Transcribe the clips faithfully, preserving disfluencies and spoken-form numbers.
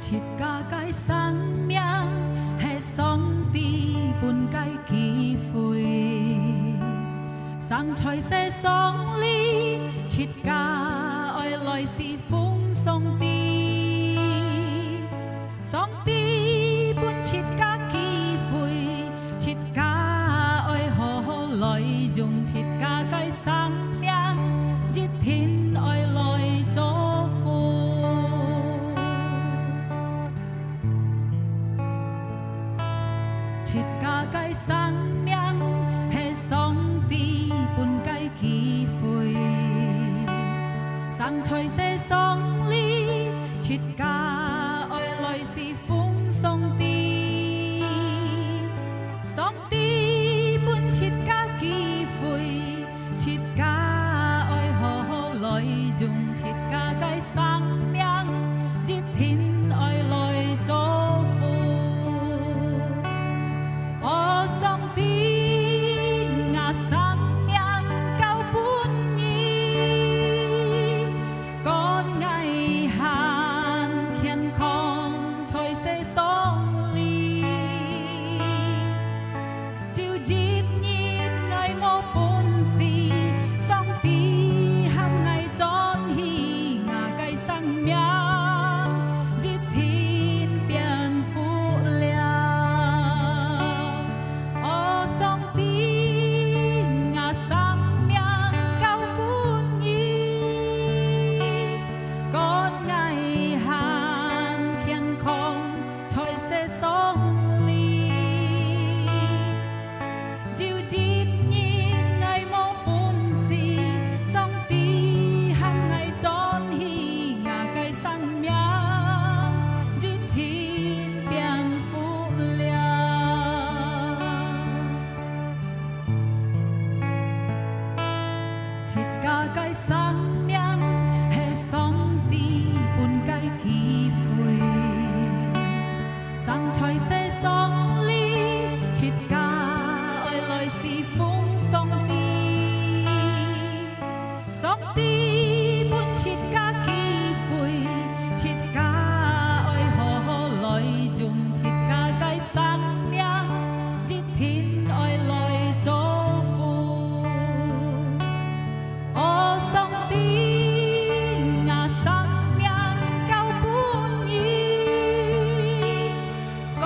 自家个生命係上帝分个機會，生在世上裡，自家愛來侍奉上帝。上帝分自家機會，自家愛好好來用自家个生命，一定愛來祝福。 自家个生命係上帝分个機會，生在世上裡，自家愛來侍奉上帝。上帝分自家機會， 自家愛好好來用自家个生命，一定愛來祝福。哦，上帝，吾生命交分你，管𠊎還健康在世上裡。 就一日𠊎無本事，上帝喊𠊎轉去，吾个生命一定變好了。哦，上帝，吾生命交分你，管𠊎還健康在世上裡。 就一日𠊎無本事，上帝喊𠊎轉去，吾个生命一定變好了。自家个生命係上帝分个機會。 生在世上裡，自家愛來侍奉上帝。上帝分自家機會，自家愛好好來用自家个生命，一定愛來祝福。 哦，上帝，吾生命交分你，管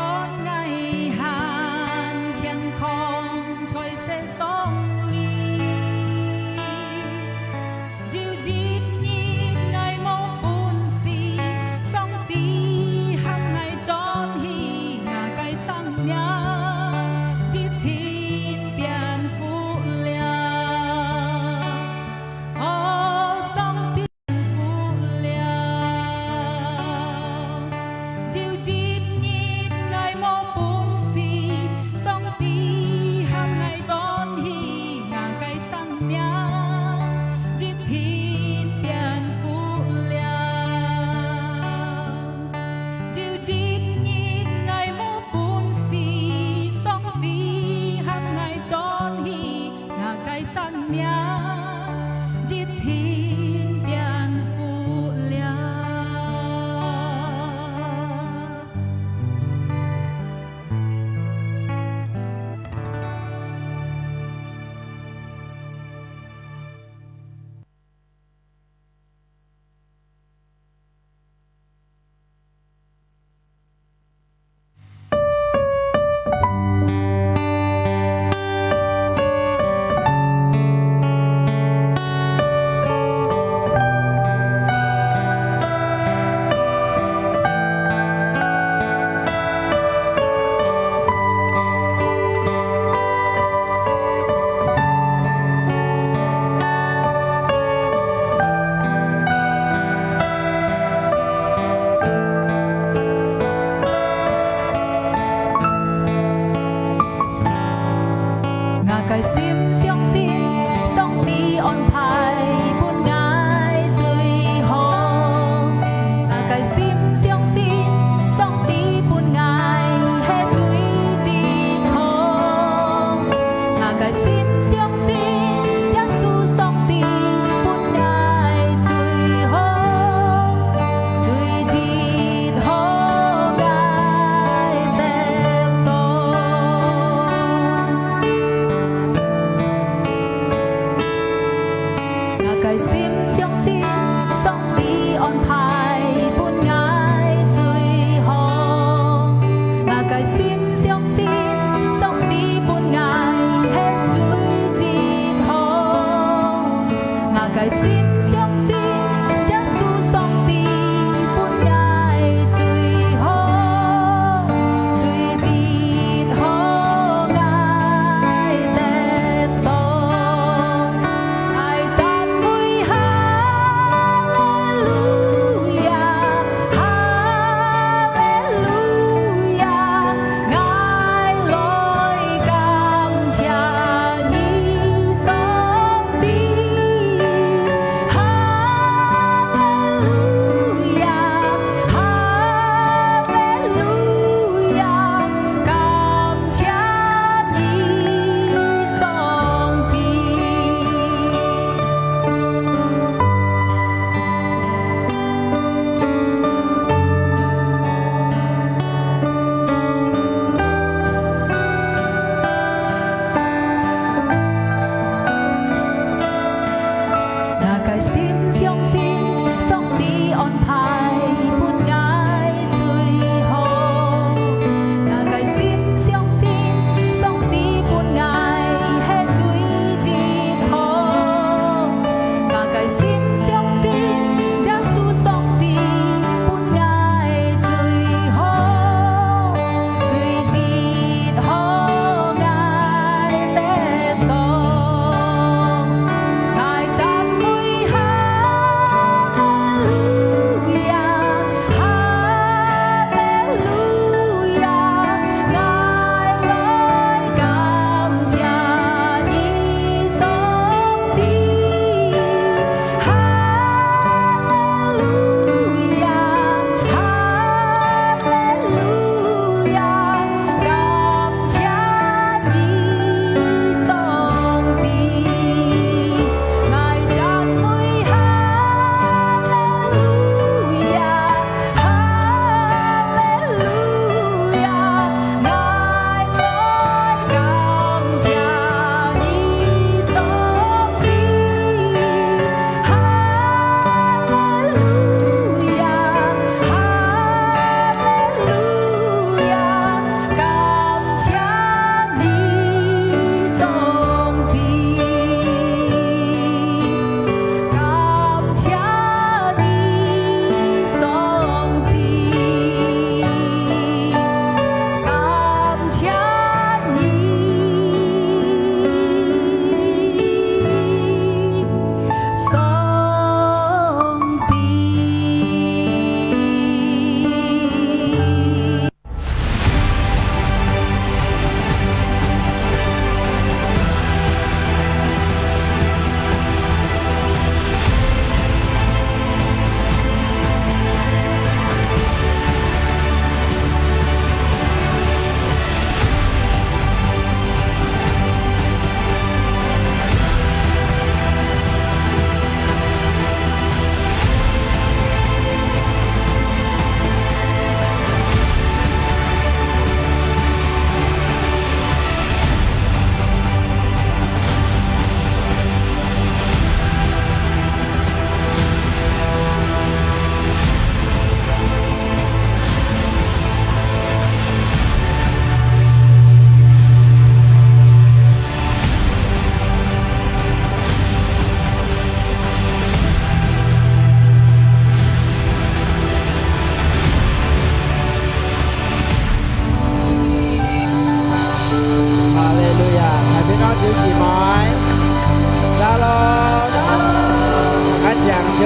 𠊎還健康在世上裡。就一日𠊎無本事，上帝喊𠊎轉去，吾个生命一定變好了。 哦，上帝，福了。就一日𠊎無本事，上帝喊𠊎轉去，吾个生命一定變好了。就一日𠊎無本事，上帝喊𠊎轉去， 吾个生命一定變好了。吾个心相信，上帝安排分𠊎最好。吾个心相信，上帝分𠊎係最最好。吾个心相信，耶穌上帝分𠊎最好，最最好。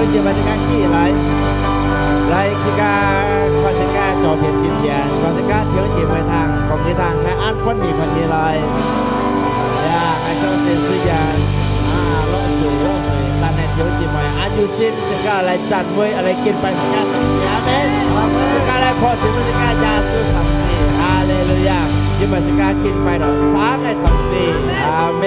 今晡日自家起來，來，自家看自家左片、右片，看自家弟兄姊妹聽，講佢聽，來，恁分你看起來。呀，𠊎相信雖然，啊，落水，落水，但係弟兄姊妹，恁有心，自家來讚美，來敬拜自家上帝。阿門。阿門。自家來拍手，自家耶穌上帝。哈利路亞。因為自家敬拜到生个上帝。阿門。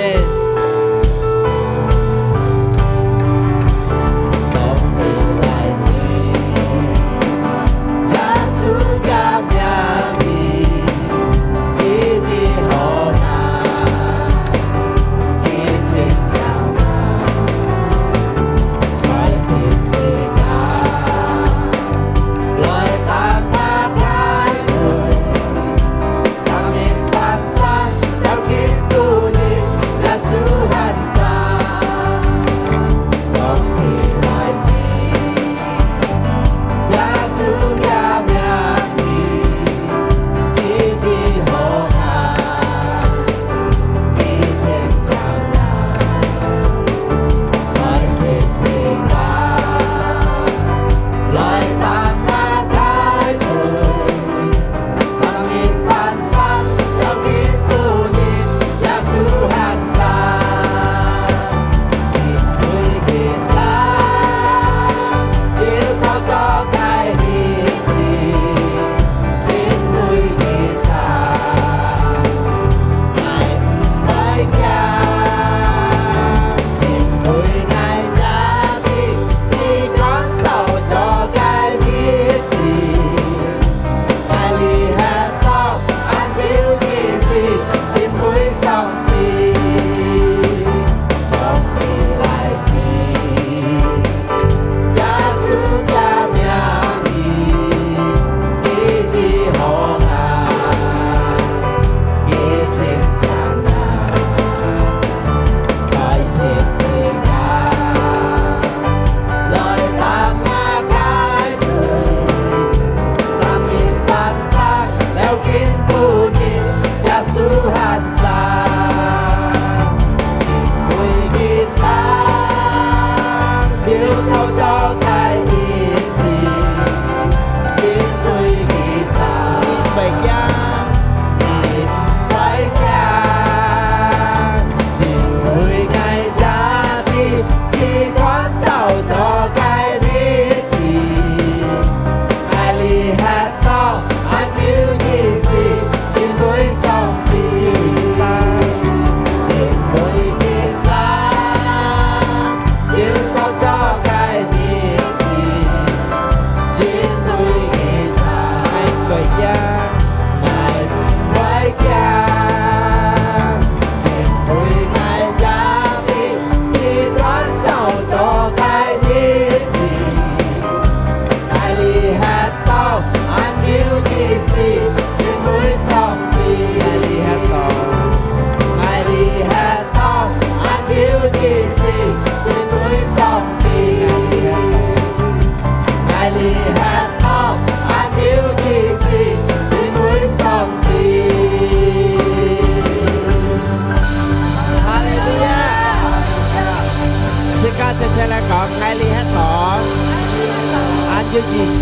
哈利路亞！自家齊齊來講，𠊎這下講，恁有意思，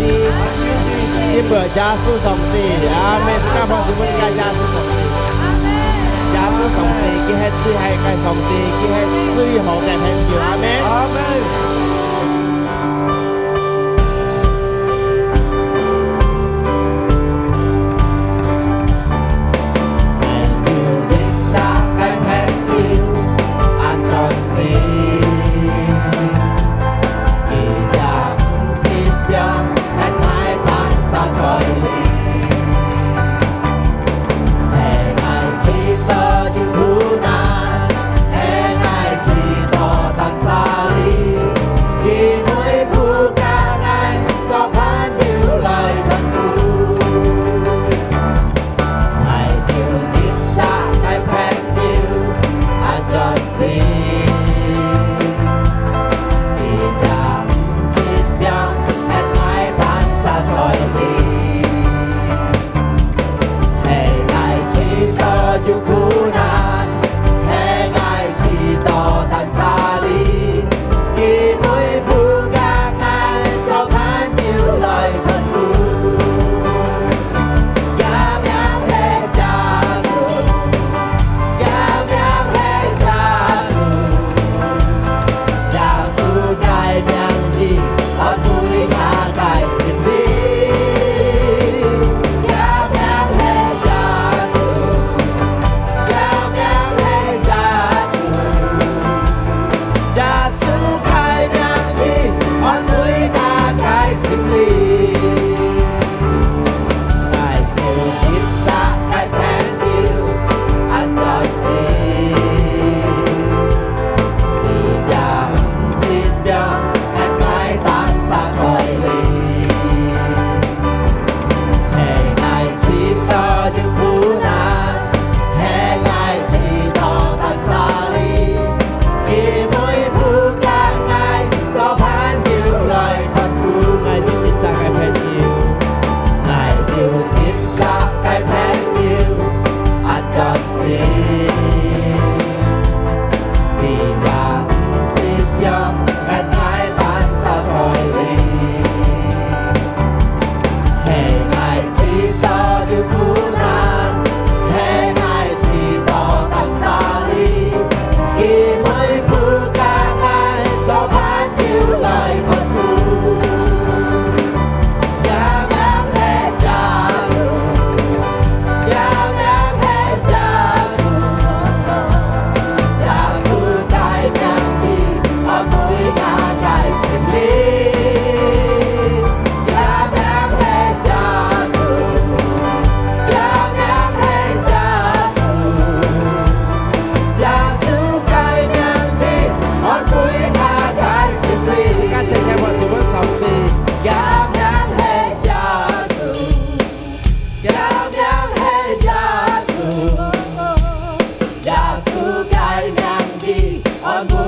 因為耶穌上帝，阿門。自家拍手分自家耶穌上帝。耶穌上帝，佢係最好个上帝，佢係最好个朋友，阿門。阿門。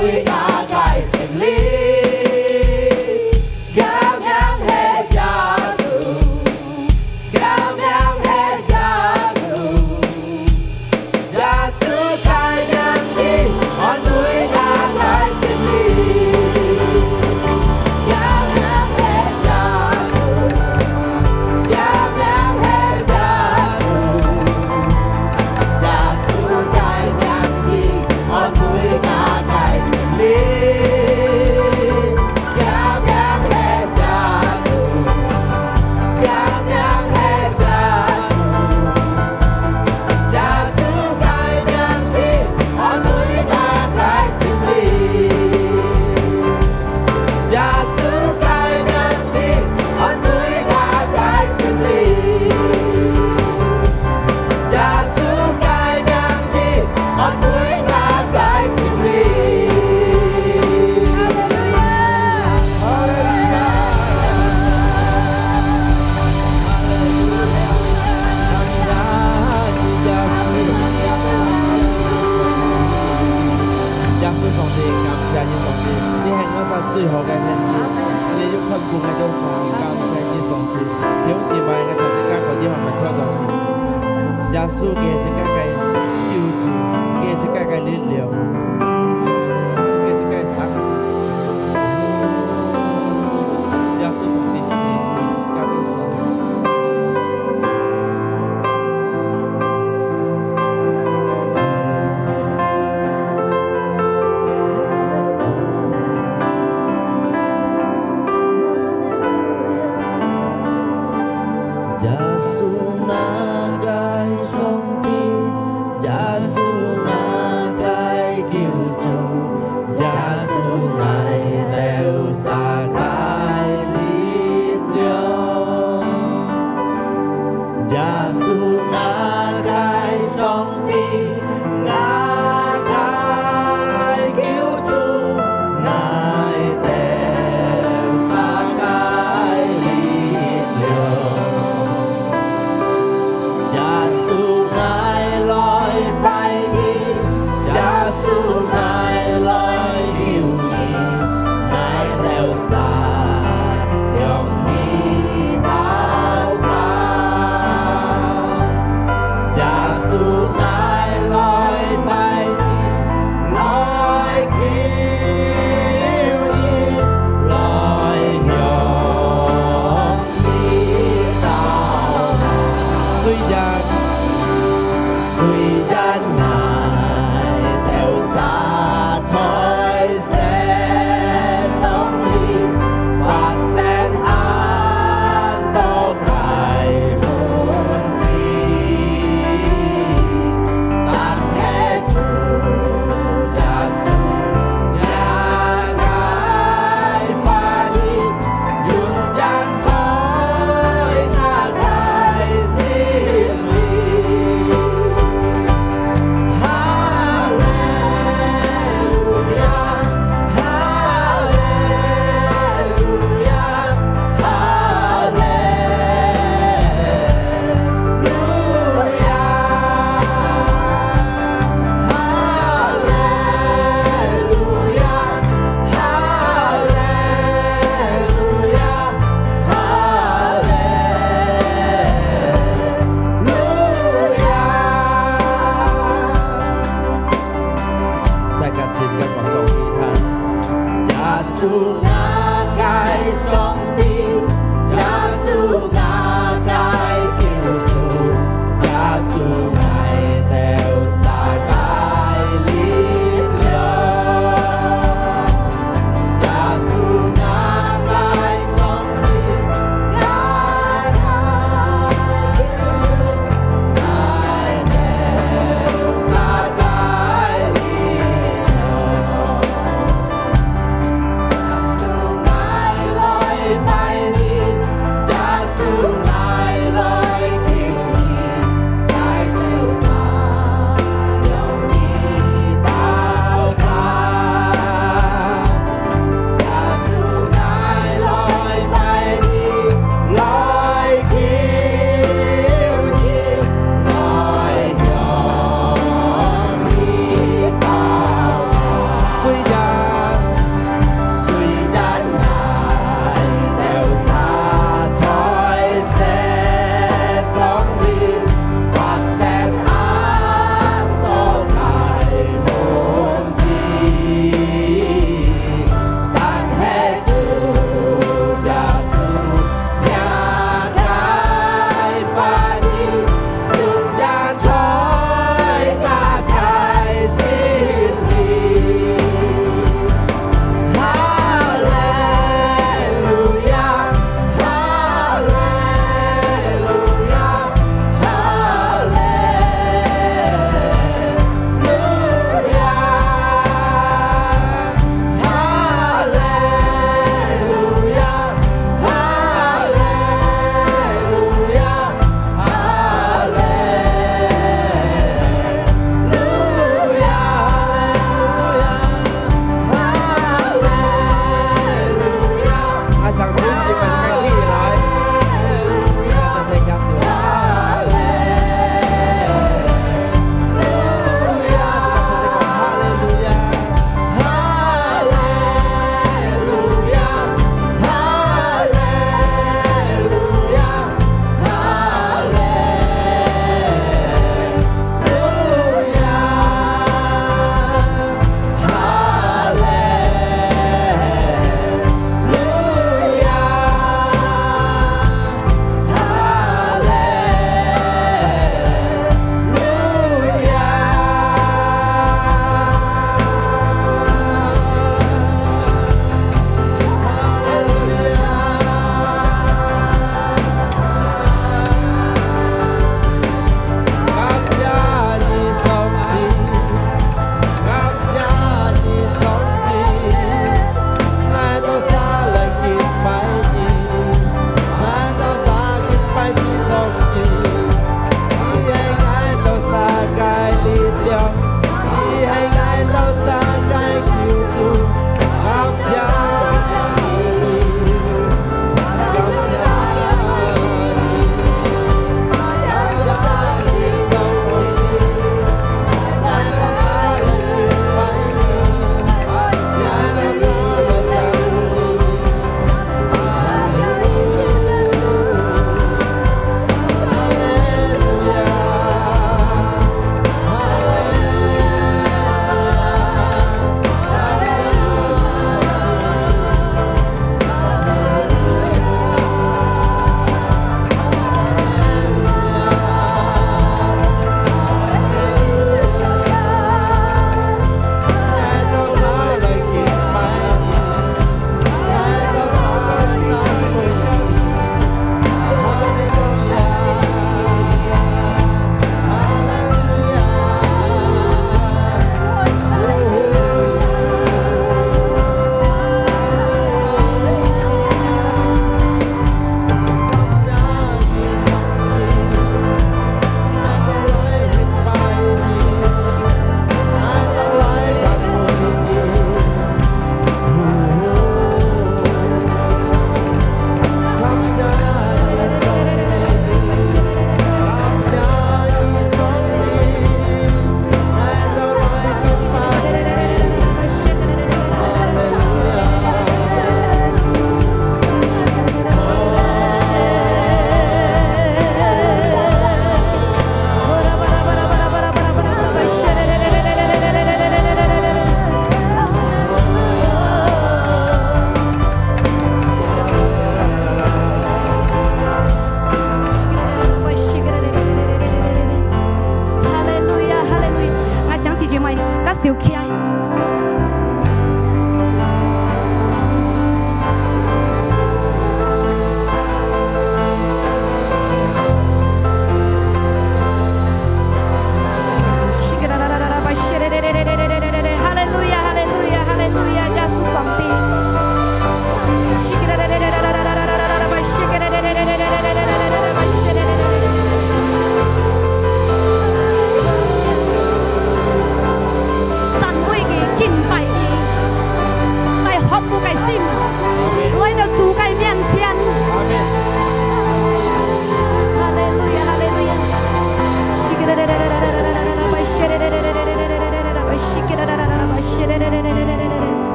歸家个勝利，強強係耶穌，強強係耶穌。耶穌个名字，安慰家个心靈。強強係耶穌，強強係耶穌。耶穌个名字，安慰家个心靈。 強強係耶穌，強強係耶穌。耶穌个名字，安慰家个心靈。耶穌个名字，安慰家个心靈。 耶穌个名字，安慰家个心靈。哈利路亞！哈利路亞！哈利路亞！感謝主耶穌！耶穌上帝，感謝你上帝，你係𠊎儕最好个兄弟，你有看顧𠊎兜儕，感謝你上帝。 兄弟們，𠊎兜自家可以慢慢坐到。耶穌佢係自家个救主，佢係自家个力量，佢係自家个生命。耶穌上帝死，佢係自家个生命。 耶穌，𠊎个上帝，耶穌，𠊎个救主，耶穌，𠊎兜儕个力量。 耶穌，𠊎个上帝，𠊎个救主，𠊎兜儕个力量。耶穌，𠊎來拜你，耶穌，𠊎來求你。 𠊎兜儕向你禱告。耶穌，𠊎來拜你，來求你，來向你禱告。雖然，雖然𠊎兜儕在 世上裡發生恁多个問題，但係主耶穌，若个話語永遠在𠊎个心裡。 哈利路亞，哈利路亞，哈利路亞，哈利路亞，哈利路亞。 哈利路亞。再感謝，再感謝上帝，哈。耶穌，𠊎个上帝，耶穌，𠊎个救主，耶穌，𠊎兜儕个力量。 耶穌，𠊎來拜你，耶穌，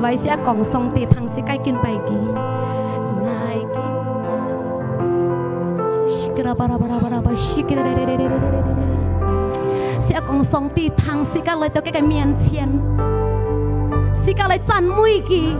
來，試下講上帝聽，試下敬拜佢。試下講上帝聽，試下來到佢个面前，試下來讚美佢。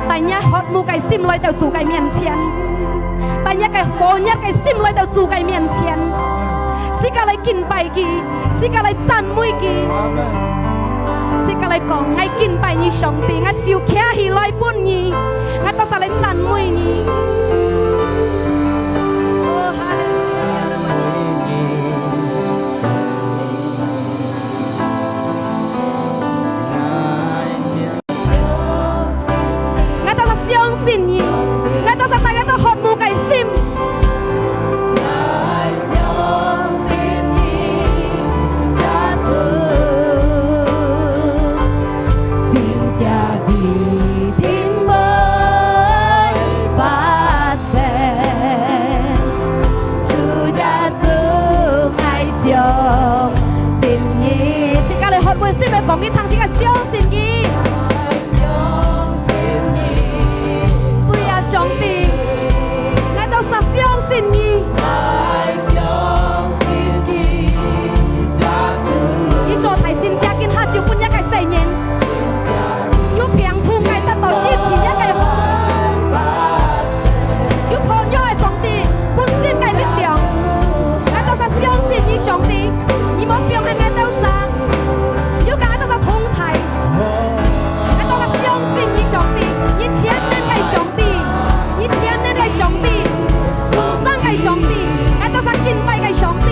帶若渴慕个心來到主个面前，帶若个火熱个心來到主个面前，試下來敬拜佢，試下來讚美佢，試下來講：「𠊎敬拜你，上帝，𠊎手擎起來分你，𠊎多謝來讚美你。」哦，哈利路亞！𠊎兜儕相信你，𠊎兜儕大家都渴慕个心。自家來渴慕个心來講，你聽自家相信你。主啊，上帝，𠊎兜儕相信你。你做大神蹟，今下就分若个細人有病痛个得到醫治，若个有破碎个上帝分新个力量。𠊎兜儕相信你，上帝，你無放下𠊎兜儕。 有佮𠊎兜儕同在。𠊎兜儕相信你，上帝，你全能个上帝，你全能个上帝，豐盛个上帝，𠊎兜儕敬拜个上帝。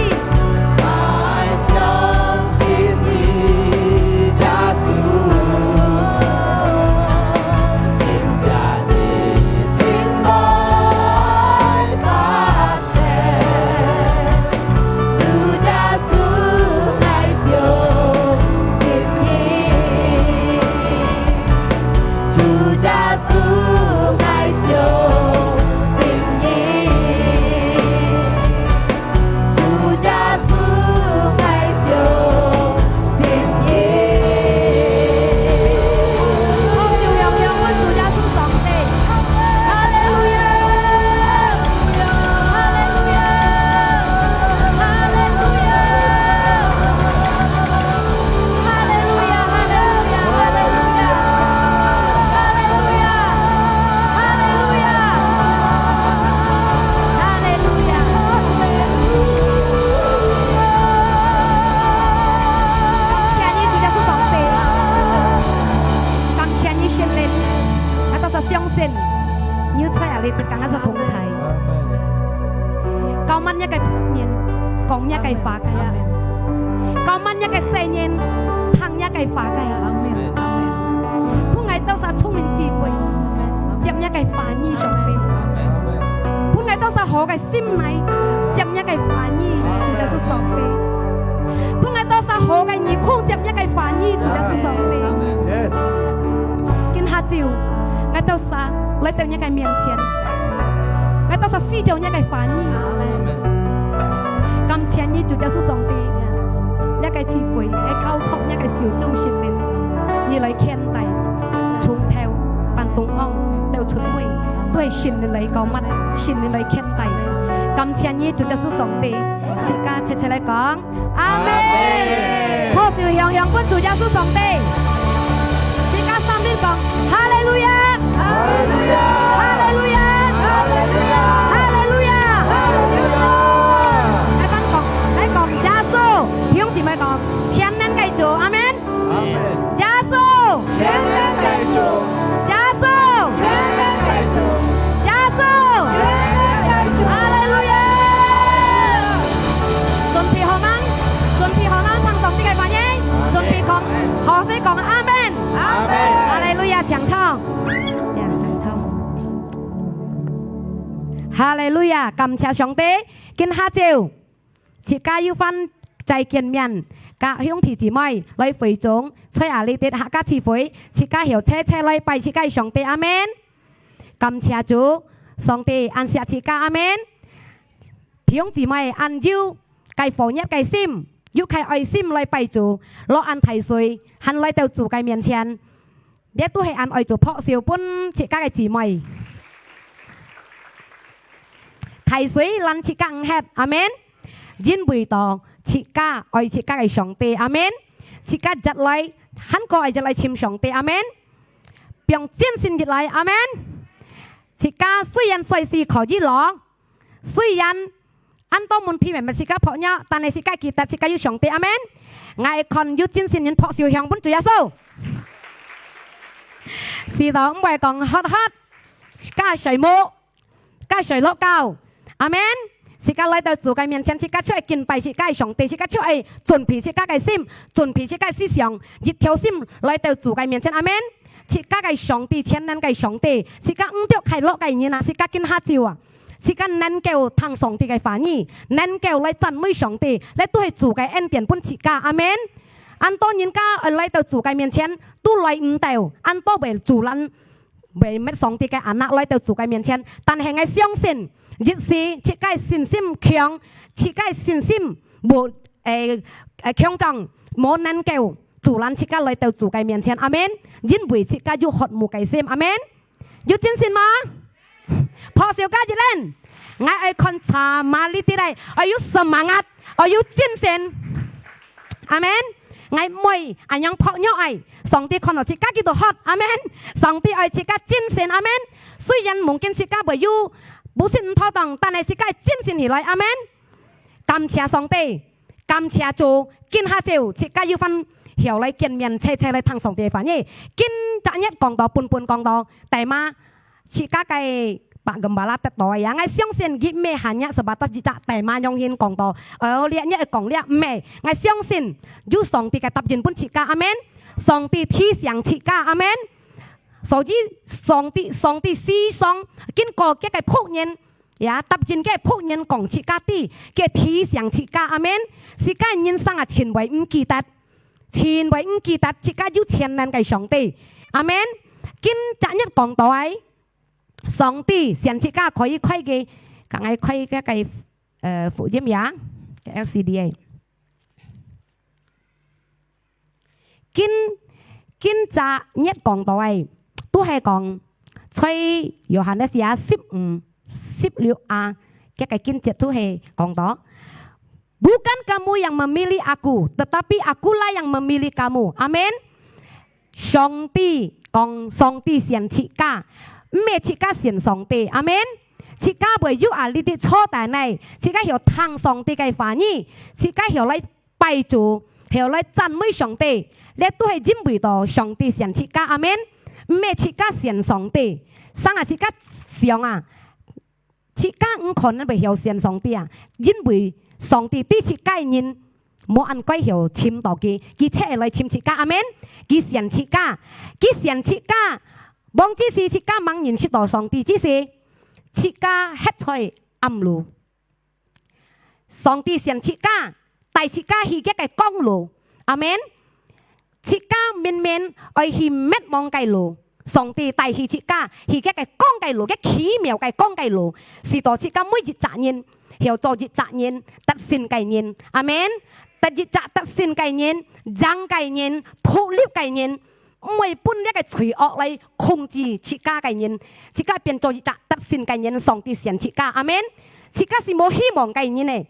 感謝你，主耶穌上帝。感謝你，聖靈。𠊎兜儕相信，你有在這裡，得佮𠊎兜儕同在。 教滿若个僕人講若个話个，教滿若个細人聽若个話个。分𠊎兜儕聰明智慧，接若个話語，上帝。分𠊎兜儕好个心來接若个話語，主耶穌上帝。分𠊎兜儕好个耳空接若个話語，主耶穌上帝。今下晝，𠊎兜儕來到若个面前。 𠊎兜儕需要若个話語。感謝你，主耶穌上帝，若个聚會，𠊎交託若个手中，聖靈，你來牽帶，從頭、半中央到出尾，都係聖靈來膏抹，聖靈來牽帶。感謝你，主耶穌上帝，自家齊齊來講。 阿門。阿門。拍手響響分主耶穌上帝。自家三遍講：哈利路亞！哈利路亞！哈利路亞！哈利路亞！哈利路亞！哈利路亞！來，講，來講，耶穌，弟兄姊妹講，全能个主，阿門。阿門。耶穌，全能个主。耶穌，全能个主。耶穌，全能个主。哈利路亞！準備好吂？ 準備好吂？聽上帝个話語，準備講，好勢講阿門。阿門。哈利路亞，請坐。呀，請坐。哈利路亞，感謝上帝。今下晝，自家又翻再見面，甲兄弟姊妹來會眾，在這裡的客家聚會，自家曉齊齊來拜自家个上帝，阿門。感謝主，上帝恁惜自家，阿門。弟兄姊妹恁有个火熱个心，有个愛心來拜主，落恁大水，還來到主个面前，這都係恁愛主拍手分自家个姊妹。大水攔自家毋核，阿門。因為到自家愛自家个上帝，阿門。自家一來，還過愛一來尋上帝，阿門。放精神一來，阿門。自家雖然隨時可以落，雖然恁多問題乜乜自家拍肉，但係自家記得自家有上帝，阿門。𠊎看有精神人拍手響分主耶穌。試到毋會講渴渴，自家睡目，自家睡落覺。阿門。自家來到主个面前，自家就愛敬拜自家个上帝，自家就愛準備自家个心，準備自家个思想，一條心來到主个面前。阿門。自家个上帝，全能个上帝，自家毋著快樂个人啊，自家今下晝啊，自家能夠聽上帝个話語，能夠來讚美上帝，這都係主个恩典分自家。阿門。恁多人家，呃，來到主个面前，都來毋到，恁多會阻攔，會搣上帝个anak來到主个面前。但係𠊎相信，一時自家个信心強，自家个信心無，誒，誒，強壯，無能夠阻攔自家來到主个面前。阿門。因為自家有渴慕个心。阿門。有精神無？拍手加一輪。𠊎愛看sama里的來，愛有semangat，愛有精神。阿門。𠊎毋會恁樣薄弱哎，上帝看到自家佢都渴。阿門。上帝愛自家精神。阿門。雖然mungkin自家會有，毋係毋妥當，但係自家个精神起來。阿門。感謝上帝。 感謝主，今下晝自家有份曉來見面，齊齊來聽上帝个話語。今隻日講道，本本講道，大馬自家个Pak Gembala得到个呀。𠊎相信佢毋係hanya sebatas一隻大馬樣形講道，哦，這日講這，毋係。𠊎相信有上帝个答應分自家，阿門。上帝提醒自家，阿門。所以上帝，上帝時常經過佢个僕人， 呀，答應个僕人講自家知，佢提醒自家，阿門。自家个人生啊，盡會毋記得，盡會毋記得自家有全能个上帝，阿門。今隻日講道个，上帝選自家可以開个，講个開个个，呃，福音呀，个L C D个。 今，今隻日講道个，都係講，在Yohanes呀，十五、十六啊，該个經節都係講到，Bukan kamu yang memilih aku, tetapi akulah yang memilih kamu. Amin. 上帝講，上帝選自家，毋係自家選上帝。阿門。自家會有啊，這兜坐等呢，自家曉聽上帝个話語，自家曉來 拜主，曉來讚美上帝，這都係因為到上帝選自家。阿門。毋係自家選上帝，生啊自家想啊，自家毋可能會曉選上帝啊，因為上帝知自家个人無恁該曉尋到佢，佢才會來尋自家。阿門。佢選自家，佢選自家，往之時自家吂認識到上帝之時，自家歇在暗路。 上帝選自家，帶自家去佢个光路。阿門。自家明明愛去滅亡个路，上帝帶去自家去佢个光个路，佢奇妙个光个路，使到自家每一隻人，曉做一隻人，得勝个人。阿門。得一隻得勝个人，贏个人，獨立个人， 毋會分這个罪惡來控制自家个人，自家變做一隻得勝个人，上帝選自家。阿門。自家係無希望个人呢，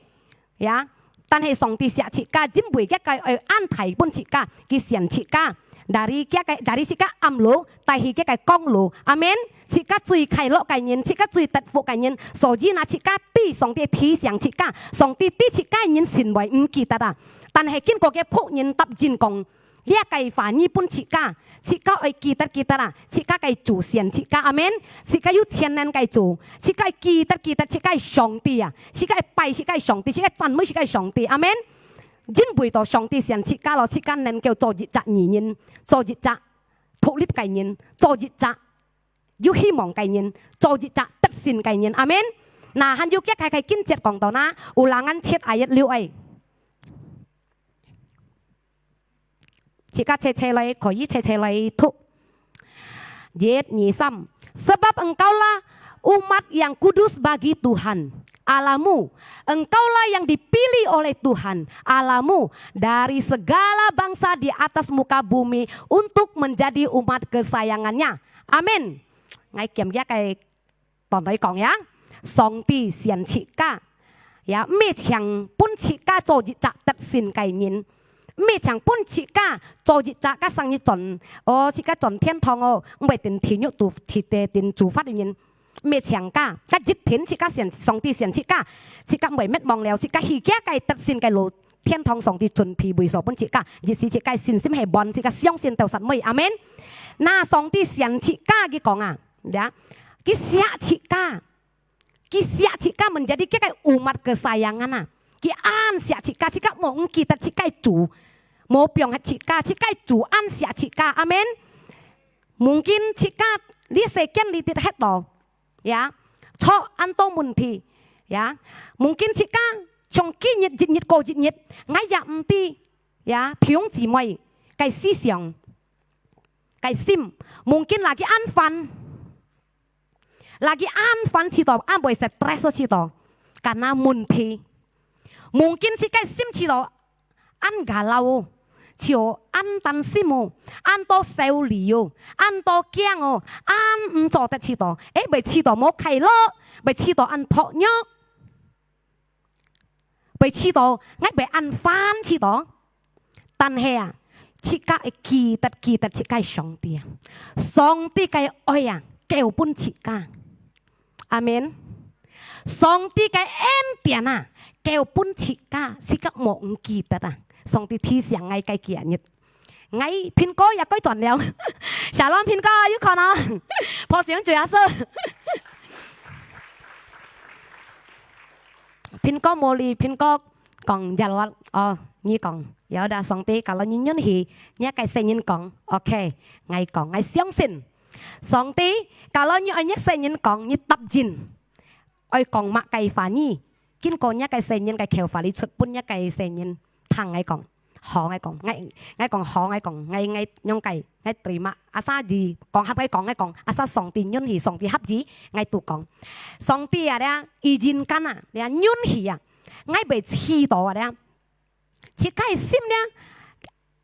呀。但係上帝惜自家，因為佢个愛恁大分自家，佢選自家，dari佢个，dari自家暗路，帶去佢个光路。阿門。自家最快樂个人，自家最得福个人，所以呢，自家知上帝提醒自家，上帝知自家个人盡會毋記得啊。但係經過佢僕人答應講， 這个話語分自家，自家愛記得記得啊，自家个主選自家，阿門。自家有全能个主，自家愛記得記得自家个上帝啊，自家愛拜自家个上帝，自家愛讚美自家个上帝，阿門。因為到上帝選自家咯，自家能夠做一隻義人，做一隻獨立个人，做一隻有希望个人，做一隻得勝个人，阿門。那還有幾个个經節講到哪，Ulangan七ayat六哎。自家齊齊來，可以齊齊來讀。一、二、三。Sebab engkaulah umat yang kudus bagi Tuhan, Allahmu. Engkaulah yang dipilih oleh Tuhan, Allahmu, dari segala bangsa di atas muka bumi untuk menjadi umat kesayangan-Nya. Amin.𠊎撿這个 當來講呀，上帝選自家，呀，毋係淨分自家做一隻得勝个人，毋係淨分自家做一隻个生日轉，哦，自家轉天堂哦，毋會定地獄肚，直直定處罰个人，毋係淨个，該一定自家選，上帝選自家，自家毋會滅亡了，自家去行个得勝个路，天堂上帝準備位所分自家，若是自家信心係穩，自家相信到煞尾，阿門。那上帝選自家，佢講啊，呀，佢惜自家。 佢惜自家，menjadi佢个umat kesayangan啊。佢恁惜自家，自家無毋記得自家主，無放忒自家，自家主恁惜自家。阿門。Mungkin自家這世間裡底歇到，ya，出恁多問題，ya。Mungkin自家從今日一日過一日，𠊎也毋知，ya，弟兄姊妹个思想，个心，mungkin lagi恁煩。 Lagi恁煩試著，恁會stress試著，karena問題。Mungkin自家心試著恁galau，就恁擔心哦，恁多愁慮哦，恁多驚哦，恁毋做得試著，誒，會試著無快樂，會試著恁薄弱。 會試著，𠊎會恁煩試著。但係啊，自家愛記得，記得自家个上帝啊。上帝个愛啊，交分自家。阿門。上帝个恩典啊，交分自家，自家無毋記得啊。上帝提醒𠊎个今日。 𠊎蘋果也改轉了。Shalom，蘋果，you看哦。破相主耶穌。蘋果無理，蘋果講，ya Lord，哦，你講，ya udah，上帝，kalau你允許，你个細人講，OK，𠊎講，𠊎相信。上帝，kalau你愛你細人講，你答應。 愛講麼个話語，經過若个細人个口話裡出，分若个細人聽𠊎講，好𠊎講，𠊎，𠊎講好𠊎講，𠊎，𠊎仰个，𠊎terima，asal你講合𠊎講，𠊎講，asal上帝允許，上帝合意，𠊎都講。上帝啊，這izinkan啊，這允許啊，𠊎會試著啊，這 自家个心呢，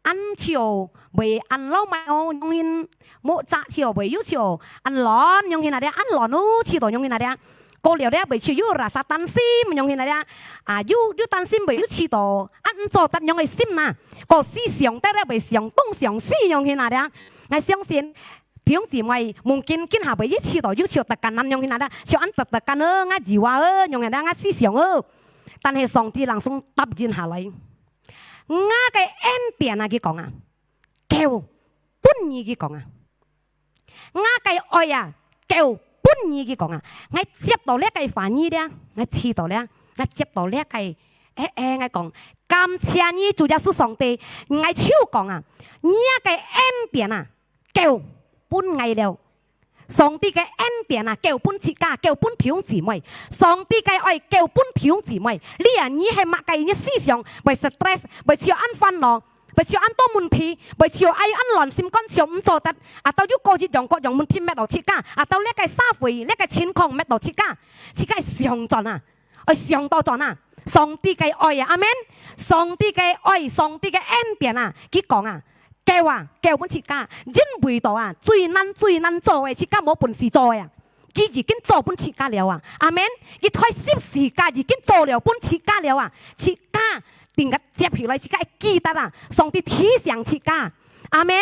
恁就會恁老邁哦，仰形，目汁就會又就恁亂，仰形啊這，恁亂哦，試著仰形啊這。過了這，會就又rasa擔心，仰形啊這。啊，又，又擔心會又試著，恁毋做得仰个心哪。過思想得了會想東想西，仰形啊這。𠊎相信， 弟兄姊妹，mungkin今下會一試著，又試著tekanan仰形啊這，試著恁得得kan哦，𠊎以為哦，仰形啊這，𠊎思想哦。但係上帝langsung答應下來，𠊎个恩典啊，佢講啊，交分你，佢講啊，𠊎个愛啊，交分你，佢講啊，𠊎接著這个話語了，𠊎試著了，𠊎接著這个，誒誒，𠊎講，感謝你，主耶穌上帝，𠊎就講啊，你个恩典啊， 交分𠊎了。上帝个恩典啊，交分自家，交分弟兄姊妹。上帝个愛交分弟兄姊妹。你啊，你係麼个？你思想會stress，會試著恁煩惱，會試著恁多問題，會試著恁亂心肝，試著毋做得。啊，到有各樣各樣問題搣到自家，啊，到這个社會，這个情況搣到自家，自家想轉啊！ 愛想倒轉啊！上帝个愛啊，阿門！上帝个愛，上帝个恩典啊，佢講啊，交啊，交分自家，因為到啊，最難最難做个，自家無本事做个啊，佢已經做分自家了啊，阿門！佢在十字架已經做了分自家了啊，自家定个接起來，自家愛記得啊，上帝提醒自家，阿門！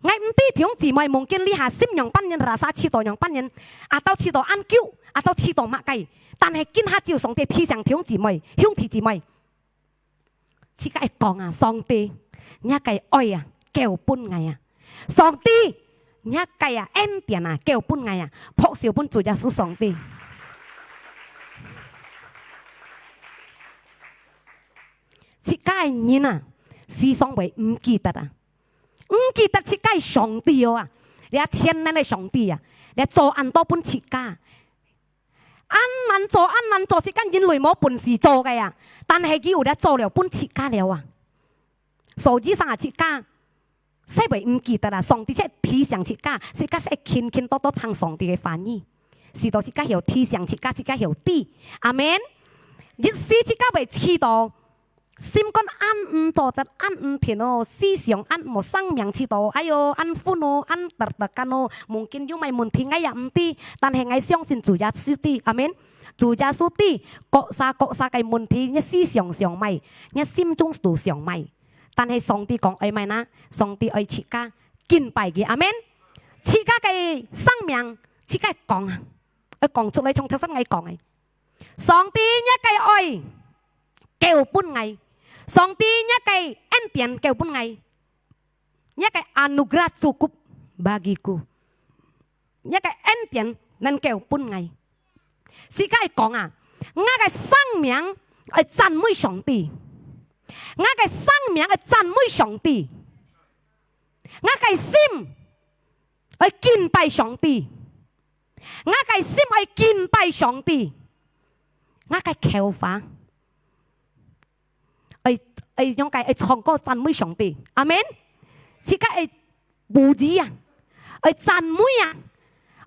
𠊎毋知弟兄姊妹，mungkin這下心仰般形，rasa試著仰般形，atau試著恁久，atau試著麼个。但係今下照上帝提醒弟兄姊妹，兄弟姊妹，自家愛講啊，上帝，若个愛啊，交分𠊎啊，上帝，若个啊，恩典啊，交分𠊎啊，拍手分主耶穌上帝。自家个人啊，時常會毋記得啊。 毋記得自家个上帝哦啊，這全能个上帝啊，這做恁多分自家，恁難做，恁難做，自家人類無本事做个啊，但係佢有這做了分自家了啊。所以生啊，自家，使會毋記得啊，上帝就提醒自家，自家就勤勤多多聽上帝个話語，使到自家曉提醒自家，自家曉知。阿門。一時自家會試著，心肝恁毋做得，恁毋定哦，思想恁無生命，試著，哎喲，恁煩哦，恁得得กัน哦，mungkin有麼个問題，𠊎也毋知，但係𠊎相信主耶穌知。阿門。主耶穌知，各儕各儕个問題，你思想想麼个，你心中都想麼个。 但係上帝講愛麼个呢？上帝愛自家敬拜佢，阿門。自家个生命，自家講啊，愛講出來，像頭先𠊎講个，上帝若个愛，交分𠊎，上帝若个恩典交分𠊎，若个anugerah cukup bagiku。 若个恩典能夠分𠊎。自家愛講啊，𠊎个生命愛讚美上帝，𠊎个生命愛讚美上帝，𠊎个心愛敬拜上帝，𠊎个心愛敬拜上帝，𠊎个口話 愛，愛仰个，愛唱歌讚美上帝。阿門。自家愛puji啊，愛讚美啊，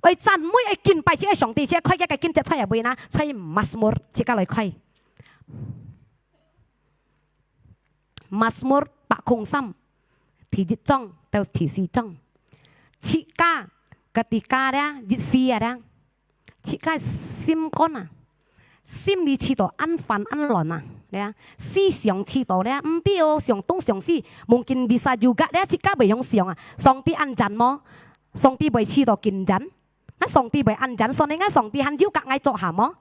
愛讚美，愛敬拜自家上帝。自家開一个經節出來會啦，在Mazmur，自家來開。Mazmur百空三，第一章到第四章。自家，ketika咧，一時啊咧， 自家心肝啊，心裡試著恁煩恁亂啊，對啊，思想試著咧，毋知哦，想東想西，mungkin bisa juga咧，自家會用想啊，上帝恁讚無？上帝會試著緊讚？啊，上帝會恁讚，所以啊，上帝還有甲𠊎做下無？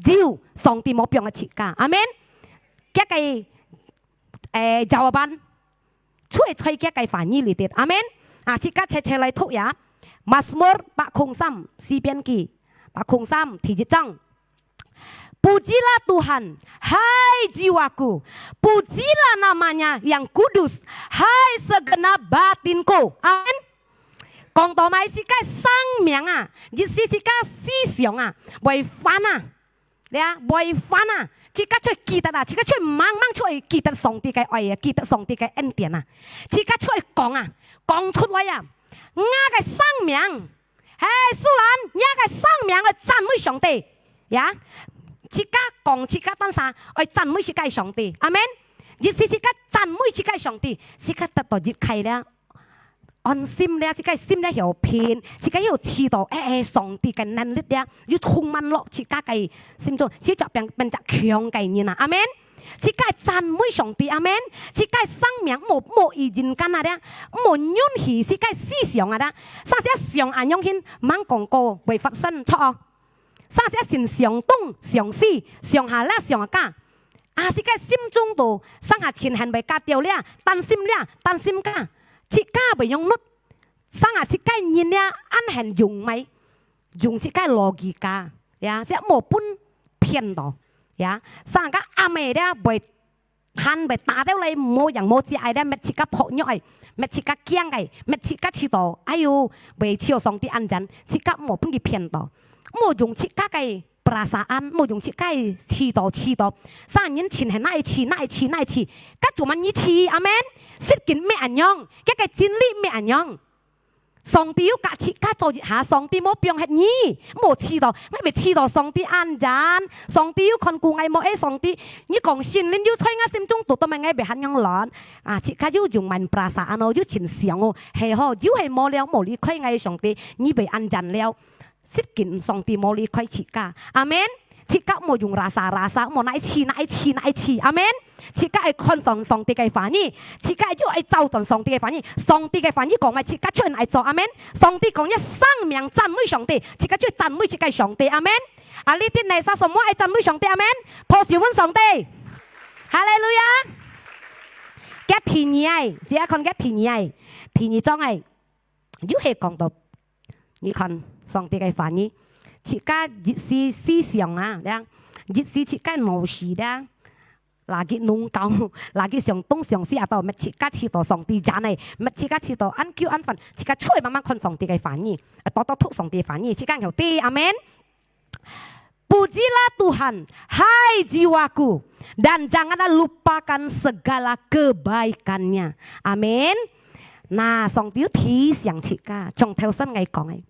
有，上帝無放个自家，阿門。這个，誒，jawaban， 出在佢个話語裡底。阿門。啊，自家齊齊來讀呀。Mazmur百空三，詩篇記，百空三，第一章。Pujilah Tuhan, hai jiwaku, pujilah nama-Nya yang kudus, hai segenap batinku. 阿門。講到麼个，自家生命啊，意思自家思想啊，會煩啊， 對啊，會煩啊，自家就記得啊，自家就猛猛就會記得上帝个愛啊，記得上帝个恩典啊，自家就會講啊，講出來啊，𠊎个生命，嘿，素蘭，若个生命愛讚美上帝，呀，自家講自家單儕，愛讚美自家个上帝，阿門。意思自家讚美自家个上帝，自家得到一開了， 安心了，自家心了曉平，自家有試著，誒，誒，上帝个能力了，又充滿落自家个心中，自家變，變隻強个人啊，阿門。自家讚美上帝，阿門。自家生命莫，莫以人間啊了，莫允許自家思想啊了，啥事想恁樣形，吂講過會發生，著哦。 啥事先想東想西，想下了想下，啊，自家心中都生下情恨會加掉了，擔心了，擔心个，自家會用律，生下自家人了，恁恨用麼个，用自家logika，呀，自家莫分騙到，呀，生下个阿姆了會 還會打到來，無樣無跡个咧，搣自家薄弱个，搣自家驚个，搣自家試著，哎喲，會像上帝恁樣，自家莫分佢騙到，莫用自家个perasaan，莫用自家个試著試著，生人情恨哪會試，哪會試，哪會試，該做麼个試，阿門。聖經毋係恁樣，該个真理毋係恁樣。 上帝有甲自家做一下，上帝無放忒你，莫試著，𠊎會試著上帝恁樣。上帝有看顧𠊎無？誒，上帝，你講聖靈有在𠊎心中堵到麼个，𠊎會恁樣亂。啊，自家有用滿perasaan哦，有情想哦，係吼，有係無了，無離開𠊎上帝，你會恁樣了。聖經上帝無離開自家。阿門。 自家莫用rasa-rasa，莫哪會試，哪會試，哪會試。阿門。自家愛看上上帝个話語，自家又愛照轉上帝个話語。上帝个話語講麼个，自家就愛做。阿門。上帝講，若生命讚美上帝，自家就讚美自家个上帝。阿門。啊，你等呢，啥semua愛讚美上帝？阿門。拍手分上帝。哈利路亞。該第二个，自家看該第二个，第二章个。 又係講到，你看上帝个話語，自家一時思想啊，呀，一時自家腦屎啦，lagi nungkau，lagi想東想西啊，到搣自家試著上帝真个，搣自家試著恁久恁煩，自家就愛慢慢看上帝个話語，多多讀上帝話語，自家曉得，阿門。Pujilah Tuhan, hai jiwaku, dan janganlah lupakan segala kebaikannya. Amin. Nah，上帝有提醒自家，從頭先𠊎講个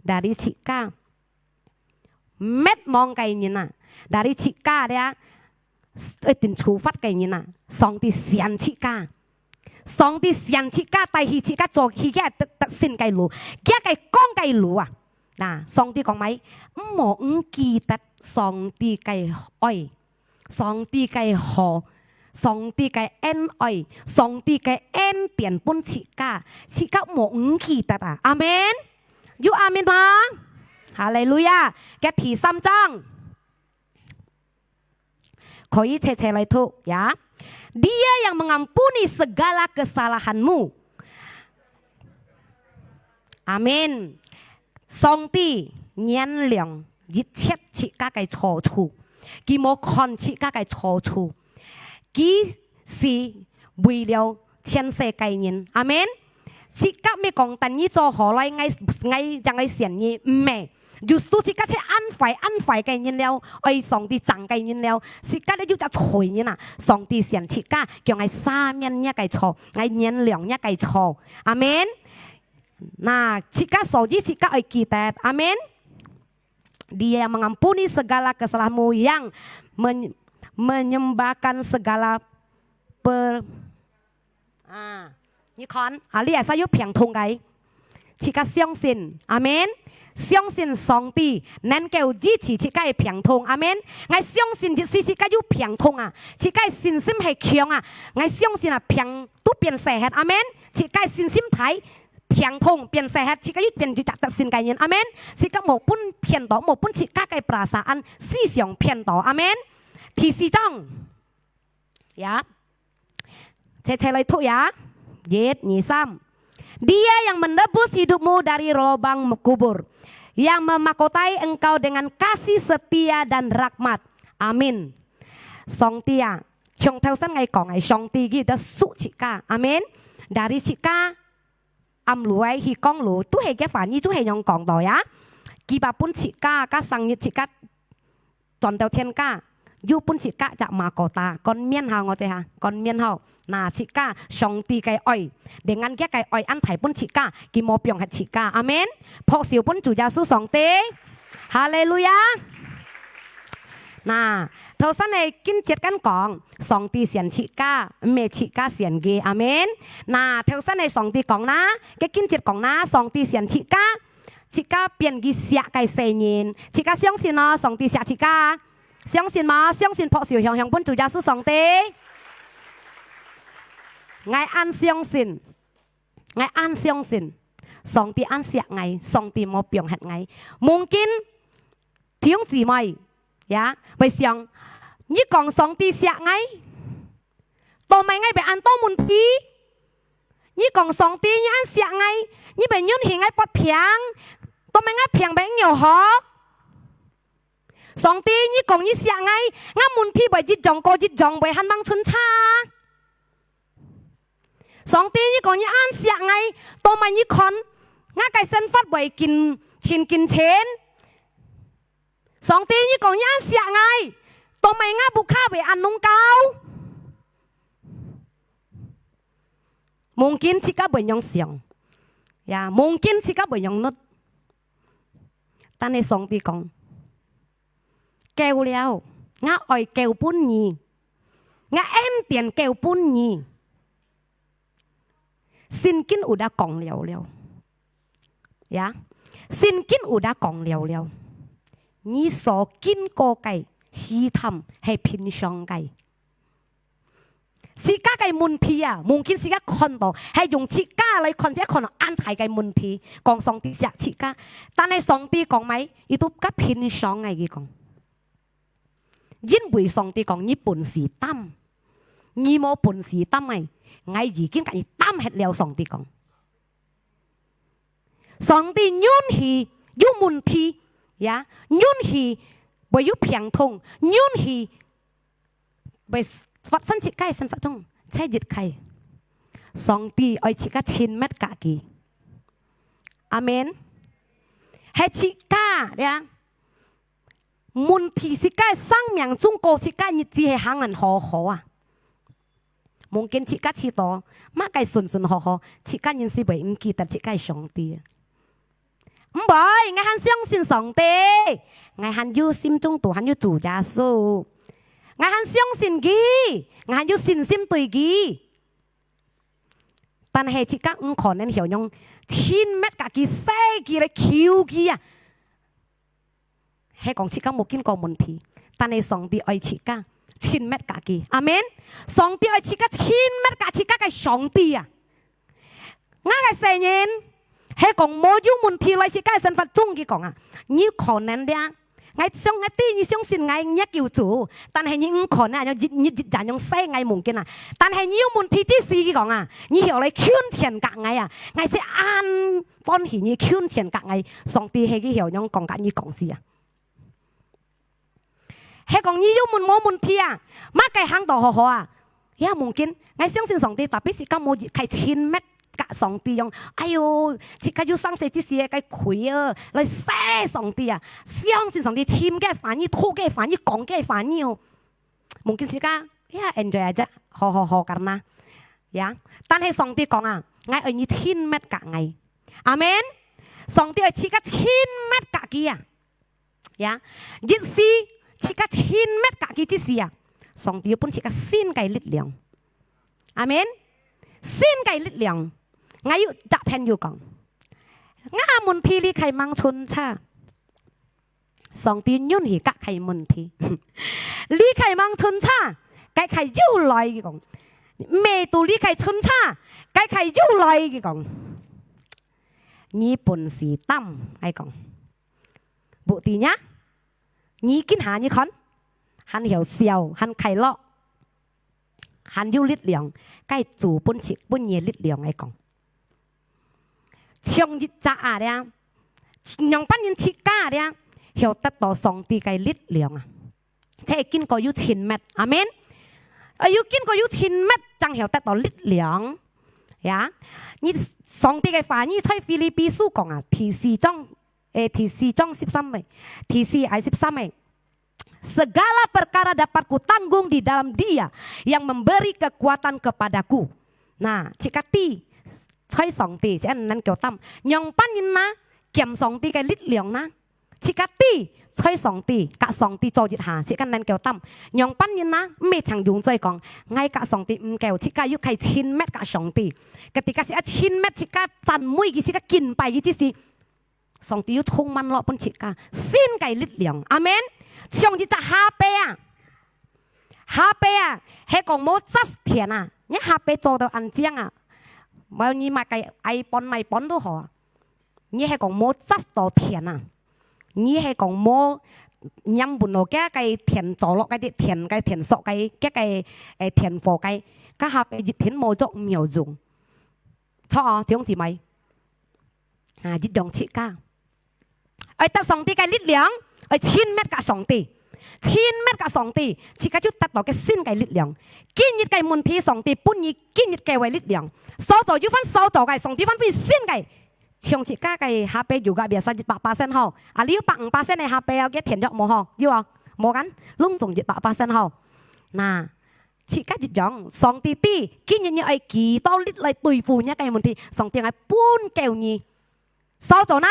，dari自家滅亡个人啊，dari自家咧，一定處罰个人啊，上帝選自家。 上帝選自家，帶去自家做去个得，得勝个路，佢个光个路啊。Nah，上帝講麼个？毋好毋記得上帝个愛，上帝个好，上帝个恩愛，上帝个恩典分自家，自家毋好毋記得啊！阿門。有阿門無？哈利路亞！該第三章。 可以齊齊來讀，ya. Dia yang mengampuni segala kesalahanmu. Amin. 上帝原諒一切自家个錯處，佢無看自家个錯處，佢是為了全世界人。阿門。自家毋係講等你做好來，𠊎，𠊎正愛選你，毋係。 有時自家係恁壞恁壞个人了，愛上帝憎个人了，自家咧有隻罪人啊，上帝選自家，叫𠊎赦免若个錯，𠊎原諒若个錯。阿門。Nah，自家所以自家愛記得，阿門。Dia mengampuni segala kesalahanmu yang men-，menyembahkan segala per-， 啊，你看，啊，你也是有病痛个，自家相信，阿門。相信上帝能夠醫治自家个病痛，阿門。𠊎相信，即使自家有病痛啊，自家个信心係強啊，𠊎相信啊，病都變細忒，阿門。自家个信心大，病痛變細忒，自家又變做隻得勝个人，阿門。自家無分騙到，無分自家个perasaan思想騙到，阿門。第四章。 Ya. 齊齊來讀，ya. 一、二、三。Dia yang menebus hidupmu dari lubang kubur, yang memahkotai engkau dengan kasih setia dan rahmat. Amin. 上帝啊，從頭先𠊎講个，上帝佢有得贖自家。阿門。Dari自家暗路个去講路，都係个話語，都係樣講到，ya。佢把分自家，个生日自家 轉到天家，又分自家隻mahkota，冠冕哈，𠊎知哈，冠冕吼。Nah，自家上帝个愛，dengan佢个愛恁大分自家，佢無放忒自家。阿門。拍手分主耶穌上帝。哈利路亞。Nah，頭先个經節間講，上帝選自家，毋係自家選佢。阿門。Nah，頭先个上帝講啦，个經節講啦，上帝選自家， 自家變佢惜个細人，自家相信哦，上帝惜自家。相信無？相信拍手響響分主耶穌上帝。𠊎恁相信，𠊎恁相信，上帝恁惜𠊎，上帝無放忒𠊎。Mungkin弟兄姊妹，ya，會想，你講上帝惜𠊎，做麼个𠊎會恁多問題？你講上帝，你恁惜𠊎，你會允許𠊎發病，做麼个𠊎病會恁樣好？上帝，你講你惜𠊎，𠊎問題會一樣過一樣，會還吂伸差。上帝，你講你恁惜𠊎，做麼个你看𠊎个生活會緊，盡緊錢？ 上帝，你講你恁惜𠊎，做麼个𠊎屋下會恁弄搞？Mungkin自家會恁樣想，ya，mungkin自家會恁樣諗。但係上帝講，夠了，𠊎愛夠分你，𠊎恩典夠分你。 聖經有得講了了，ya，聖經有得講了了。你所經過个試探係平常个，自家个問題啊，mungkin自家看到係用自家來看，自家看到恁大个問題，講上帝惜自家，但係上帝講麼个，佢都較平常个，佢講。 因為上帝講你本事擔，你無本事擔个，𠊎已經甲你擔忒了。上帝講，上帝允許有問題，ya，允許會有病痛，允許會發生自家个生活中，在一个，上帝愛自家親密甲佢。阿門。係自家，ya。問題自家个生命中過自家日子係行恁好好啊。Mungkin自家試著，麼个順順好好，自家人係會毋記得自家个上帝啊。毋會，𠊎還相信上帝，𠊎還有心中肚還有主耶穌，𠊎還相信佢，𠊎還有信心對佢。但係自家毋可能曉用親密甲佢、惜佢來求佢啊。 係講自家無經過問題，但係上帝愛自家親密甲佢。阿門。上帝愛自家親密甲自家个上帝啊！𠊎个細人，係講無有問題來自家个生活中，佢講啊，你可能咧，𠊎相，𠊎知你相信𠊎，你救主，但係你毋可能恁樣一日一日恁樣惜𠊎mungkin啊。但係你有問題之時，佢講啊，你曉來近前甲𠊎啊，𠊎係恁歡喜你近前甲𠊎，上帝係佢曉樣講甲你講事啊。 係講你有問無問題啊？麼个行到好好啊？也mungkin，𠊎相信上帝，tapi自家無一个親密甲上帝樣，哎喲，自家有生死之時个氣啊，來惜上帝啊，相信上帝，尋个話語，討个話語，講个話語哦。Mungkin自家，ya enjoy aja，好好好，karena，ya。但係上帝講啊，𠊎愛你親密甲𠊎。阿門。上帝愛自家親密甲佢啊。 Ya，一時自家親密甲佢之時啊，上帝有分自家新个力量。阿門。新个力量，𠊎有搭朋友講，𠊎問題離開吂春差，上帝允許甲个問題，離開吂春差，該个又來，佢講，乜都離開春差，該个又來，佢講，你本事擔，𠊎講。 Buktinya，你今下你看，還曉笑，還快樂，還有力量，該主分自，分你力量來講。像一隻啊咧，仰般人自家咧，曉得到上帝个力量啊，這經過有親密，阿門。啊，有經過有親密，正曉得到力量。Ya，你上帝个話語在腓立比書講啊，第四章 誒，第四章十三个，第四還十三个，segala perkara dapat kutanggung di dalam Dia yang memberi kekuatan kepadaku。那，自家知，在上帝，自家能夠擔，仰般人哪，兼上帝个力量哪，自家知，在上帝，甲上帝做一下，自家能夠擔，仰般人哪，毋係常用嘴講，𠊎甲上帝毋夠，自家又可以親密甲上帝，ketika自家親密，自家讚美佢，自家敬拜佢之時， 上帝又充滿落分自家新个力量。阿門。像一隻下耙啊，下耙啊，係講無紮田啊，你下耙做到恁靚啊，無你買个iPhone、iPhone都好啊，你係講無紮到田啊，你係講無原本落个个田做落个田个田所个个个誒田火个，該下耙一天無做毋曉用。著哦，弟兄姊妹。 啊，一樣自家。愛得上帝个力量，愛親密甲上帝，親密甲上帝，自家就得到个新个力量。今日个問題，上帝分你今日个个力量。所做有份所做个，上帝分分你新个。像自家个下耙有个biasa一百percent吼，啊，你有百五percent个下耙哦，个田約無吼，有哦，無kan？攏總一百percent吼。那，自家一樣，上帝知，今日你愛幾多力來對付你个問題，上帝愛分夠你。 所做哪，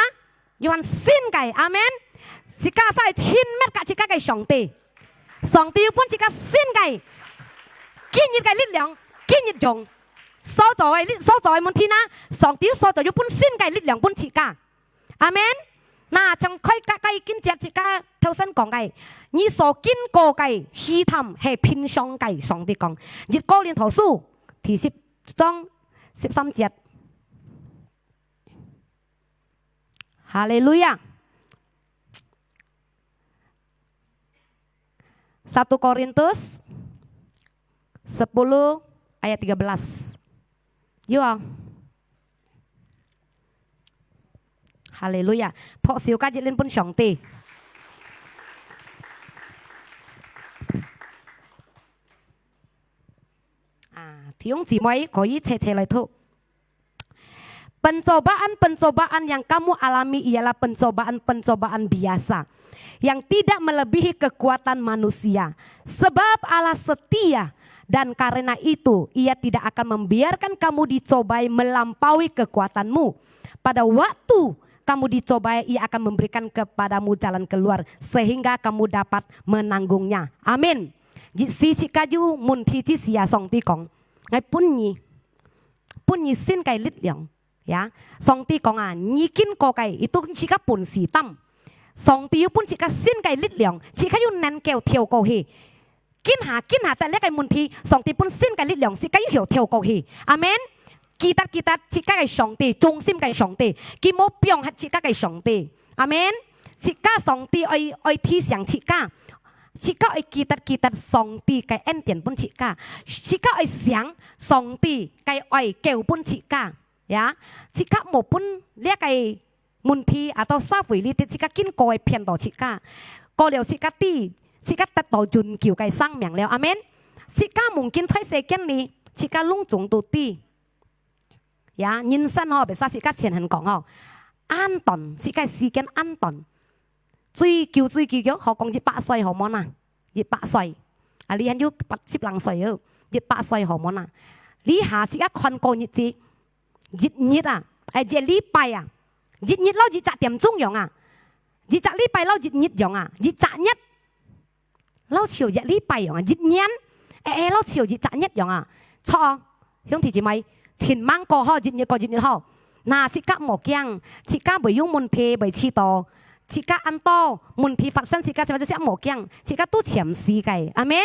有份新个，阿門。自家使親密甲自家个上帝，上帝有分自家新个，今日个力量，今日用。所做个力，所做个問題哪，上帝有所做有分新个力量分自家，阿門。那像開个个經節自家頭先講个，你所經過个試探係平常个，上帝講，一哥林多書第十章十三節。 Haleluya. Satu Korintus sepuluh ayat tiga belas. Yo. Haleluya. 拍手加一輪分上帝。啊，弟兄姊妹可以齊齊來讀。 Pencobaan-pencobaan yang kamu alami ialah pencobaan-pencobaan biasa. yang tidak melebihi kekuatan manusia. Sebab Allah setia, dan karena itu Ia tidak akan membiarkan kamu dicobai melampaui kekuatanmu. Pada waktu kamu dicobai, Ia akan memberikan kepadamu jalan keluar, sehingga kamu dapat menanggungnya. Amin. Yit si 自家有問題之時啊，上帝講：「𠊎分你，分你新个力量。」 Ya，上帝講啊，你經過个，佢都自家本事擔。上帝又分自家新个力量，自家又能夠跳過去。今下，今下得這个問題，上帝分新个力量，自家又曉跳過去。阿門。記得，記得，自家个上帝，忠心个上帝，佢無放忒自家个上帝。阿門。自家上帝愛，愛提醒自家，自家愛記得，記得上帝个恩典分自家，自家愛想上帝个愛救分自家。 Ya，自家無分這个問題啊，到社會裡底自家經過个騙到自家，過了自家知，自家得到永久个生命了。阿門。自家mungkin在世間裡，自家攏總都知。Ya，人生吼，別儕自家前人講吼，恁短，自家時間恁短。最久最久，好講一百歲好無啊？一百歲。啊，你還有八十零歲哦，一百歲好無啊？你下自家看過日子， 一日啊，哎，一禮拜啊，一日摎一隻點鐘樣啊，一隻禮拜摎一日樣啊，一隻月摎像一禮拜樣啊，一年，哎，哎，摎像一隻月樣啊。著，兄弟姊妹，盡猛過好，一日過一日好。那自家莫驚，自家會有問題，會試著，自家恁多問題發生，自家自家莫驚，自家都暫時个，阿門。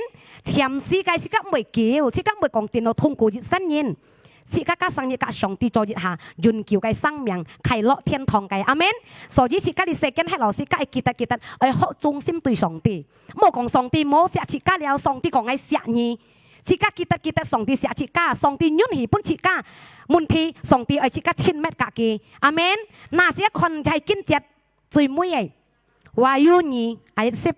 暫時个，自家毋會久，自家毋會講等到痛苦一生人。 自家个生日佮上帝做一下，永久个生命，快樂天堂个。阿門。所以自家這世間歇落，自家愛記得記得，愛學忠心對上帝。莫講上帝無惜自家了，上帝講愛惜你。自家記得記得，上帝惜自家，上帝允許分自家問題，上帝愛自家親密佮佢。阿門。那時看在經節最尾个，Wahyu二，ayat十。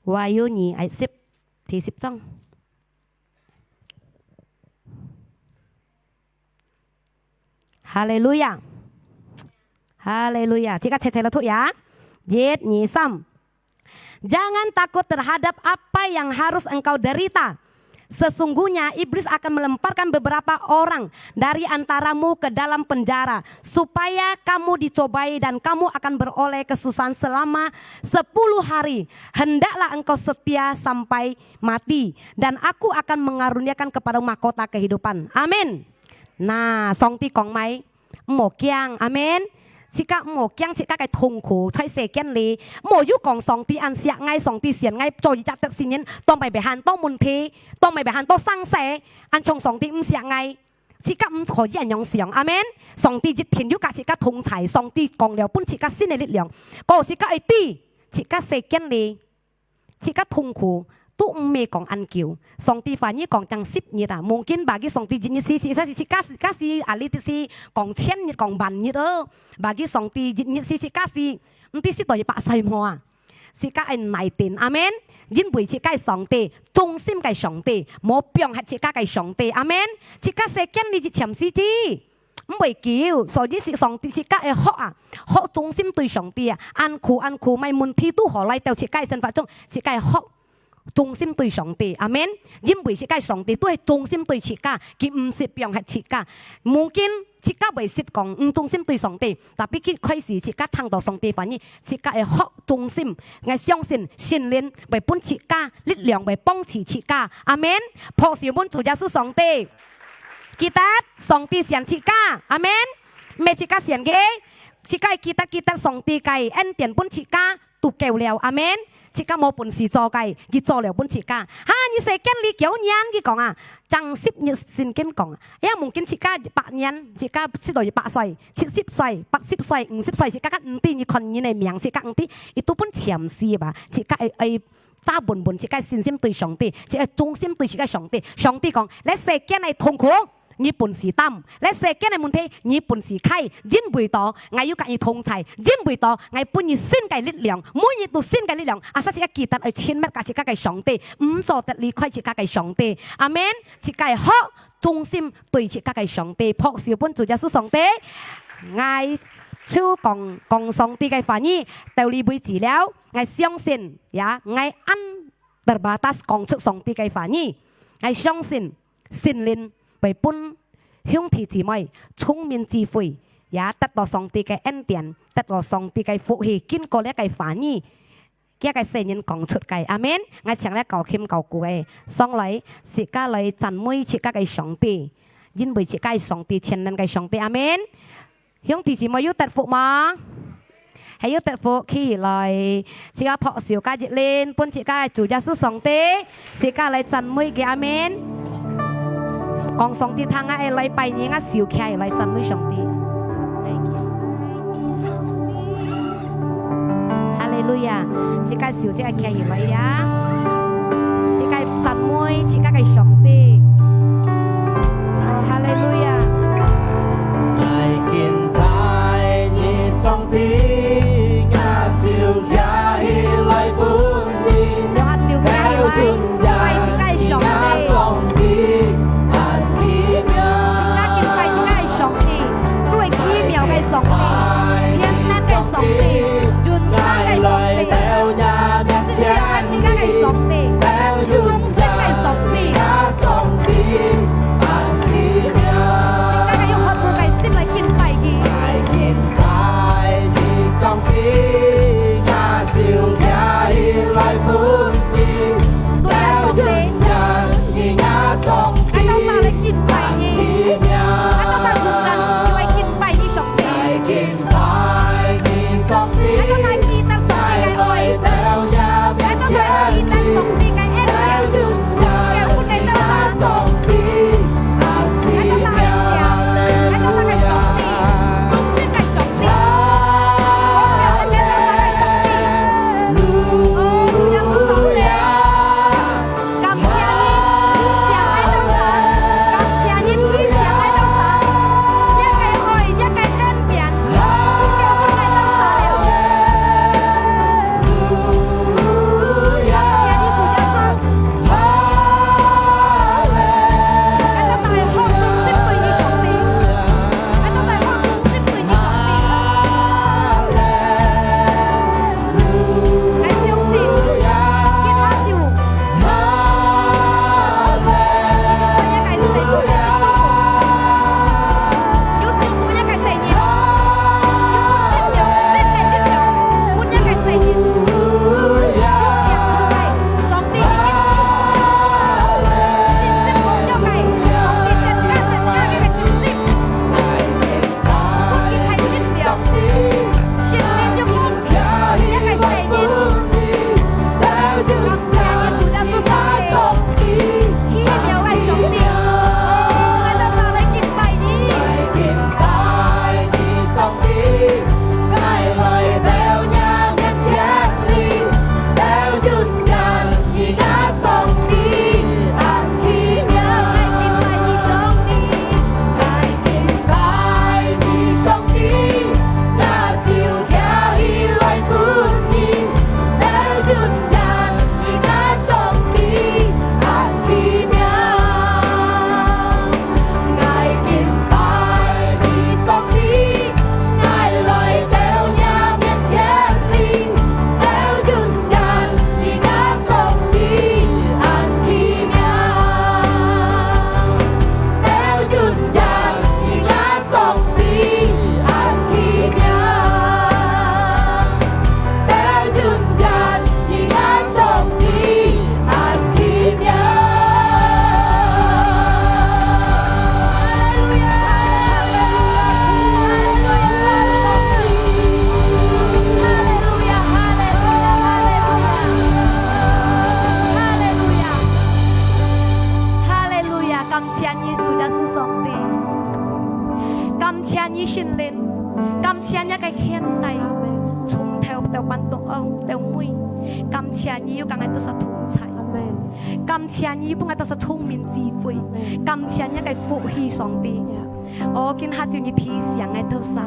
Wahyu二，ayat十，第十章。哈利路亞，哈利路亞！自家齊齊來讀呀，一、二、三。 Jangan takut terhadap apa yang harus engkau derita. Sesungguhnya iblis akan melemparkan beberapa orang dari antaramu ke dalam penjara, supaya kamu dicobai dan kamu akan beroleh kesusahan selama sepuluh hari. Hendaklah engkau setia sampai mati, dan Aku akan mengaruniakan kepadamu mahkota kehidupan. Amin. 那上帝講麼个？ 莫驚，阿門。自家莫驚，自家个痛苦在世間裡，莫又講上帝恁惜𠊎，上帝選𠊎做一隻得勝人，當毋會恁多問題，當毋會恁多生事，恁像上帝毋惜𠊎。自家毋可以恁樣想，阿門。上帝一定有佮自家同在，上帝講了分自家新个力量，故自家愛知，自家世間裡 自家痛苦，都毋係講恁久。上帝話語講正十日啊，mungkin bagi上帝一日時，時，時，時，自家，自家時，啊，你係講千日，講萬日哦。Bagi上帝一日時，自家時，毋知食到一百歲無啊？自家愛耐等，阿門。因為自家个上帝，忠心个上帝，無放忒自家个上帝，阿門。自家世間裡一暫時之， 毋會久，所以係上帝自家愛學啊，學忠心對上帝啊，恁苦恁苦，麼个問題都好來到自家个生活中，自家愛學忠心對上帝，阿門。因為自家个上帝都係忠心對自家，佢毋識放忒自家。Mungkin自家會識講毋忠心對上帝，tapi佢開始自家聽到上帝話語，自家愛學忠心，𠊎相信聖靈會分自家力量，會幫助自家，阿門。拍手分主耶穌上帝。 記得，上帝選自家，阿門。毋係自家選个，自家愛記得，記得上帝个恩典分自家都夠了，阿門。自家無本事做个，佢做了分自家。哈，你世間裡九年，佢講啊，正十日聖經講啊，哎呀，mungkin自家一百年，自家食到一百歲，七十歲，八十歲，五十歲，自家毋知，你看你个命，自家毋知，佢都分暫時吧，自家愛，愛 揸穩穩自家信心對上帝，自家忠心對自家上帝。上帝講，這世間个痛苦，你本事擔，這世間个問題，你本事㧡，因為到𠊎有佮你同在，因為到𠊎分你新个力量，每日都新个力量。Asal自家記得愛親密佮自家个上帝，毋做得離開自家个上帝。阿門。自家愛好忠心對自家个上帝，拍手分主耶穌上帝。𠊎就講，講上帝个話語，到這為止了。𠊎相信，ya，𠊎恁terbatas講出上帝个話語。𠊎相信聖靈會分兄弟姊妹聰明智慧，ya，得到上帝个恩典，得到上帝个福氣，經過這个話語，佢个聖靈講出个。阿門。𠊎請這搞琴搞鼓个上來，自家來讚美自家个上帝，因為自家个上帝全能个上帝。阿門。 兄弟姊妹有得福無？係有得福，企起來，自家拍手加一輪，分自家个主耶穌上帝，自家來讚美佢。阿門。講上帝聽啊，愛來拜你啊，手擎起來讚美上帝。哈利路亞！自家手自家擎起來呀，自家讚美自家个上帝。哦，哈利路亞！ 來敬拜你上帝，𠊎手擎起來分你，用下手擎起來，拜自家个上帝。上帝恁奇妙，自家敬拜自家个上帝，都係奇妙个上帝，全能个上帝，永生个上帝，自家个上帝，忠心个上帝。 自家个用渴慕个心來敬拜佢。對啊，上帝，𠊎兜來敬拜你，𠊎兜來頌讚你，愛敬拜你，上帝。 𠊎兜來記得上帝个愛，𠊎兜來記得上帝个恩典，有分𠊎兜，𠊎兜來聽，𠊎兜來聽，忠心个上帝，榮耀个上帝，哦，主耶穌上帝。 感謝你，你惜𠊎兜儕。感謝你，你惜𠊎兜儕。若个愛，若个恩典，賜給分𠊎兜儕了。感謝你，主耶穌。𠊎兜儕愛好忠心對你，上帝。𠊎兜儕愛好忠心對你，上帝。 𠊎相信，今下就，有祝福若个細人，有力量，新个力量，分若个細人，上帝，你祝福若个，上帝更加更加个祝福。 哈利路亞！感謝你，主耶穌上帝。感謝你，聖靈。感謝你个牽帶，從頭到晚到後到尾。感謝你有佮𠊎兜儕同在。阿門。感謝你分𠊎兜儕聰明智慧，阿門。感謝你个福氣，上帝。呀。哦，今下晝你提醒𠊎兜儕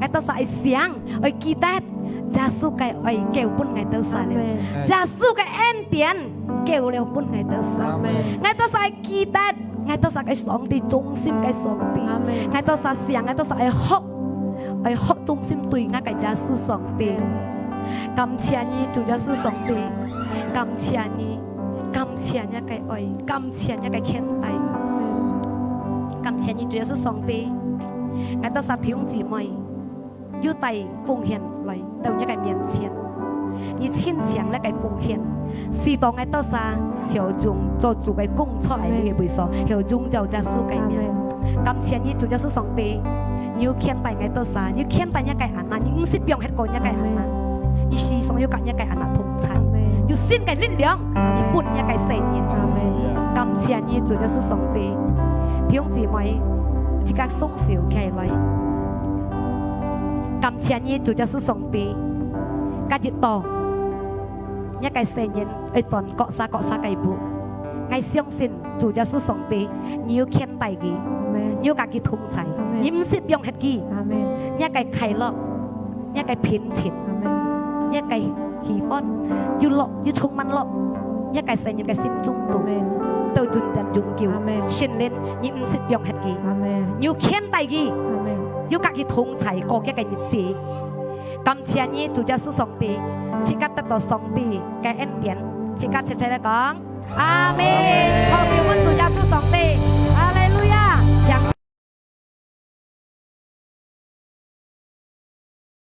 ，𠊎兜儕愛想，愛記得，耶穌个愛交分𠊎兜儕了，阿門。耶穌个恩典交了分𠊎兜儕。阿門。𠊎兜儕愛記得，𠊎兜儕个上帝，忠心个上帝。阿門。𠊎兜儕想，𠊎兜儕愛學，愛學忠心對𠊎个耶穌上帝。阿門。感謝你，主耶穌上帝，感謝你，感謝你个愛，感謝你个牽帶。感謝你，主耶穌上帝，𠊎兜儕弟兄姊妹，有帶奉獻來到你个面前，你親像你个奉獻，使到𠊎兜儕曉用做主个工作，阿門。你个位所，曉榮耀耶穌个名。阿門。感謝你，主耶穌上帝，你有牽帶𠊎兜儕，你有牽帶你个 啊，你毋識放忒過若个阿嬤，你時常有佮若个阿嬤同在，有新个力量，你分若个細人。感謝你，主耶穌上帝。弟兄姊妹，自家雙手擎來。感謝你，主耶穌上帝。今日到，若个細人愛轉各儕各儕个屋。𠊎相信 主耶穌上帝，你有牽帶佢，你有佮佢同在，你毋識放忒佢。若个快樂，若个平靜，若个喜歡，有樂，有充滿樂，若个細人个心中肚，到永遠永久。聖靈，你毋識放忒佢，你有牽帶佢，有佮佢同在過這个日子。感謝你，主耶穌上帝，自家得到上帝个恩典，自家齊齊來講。 阿門。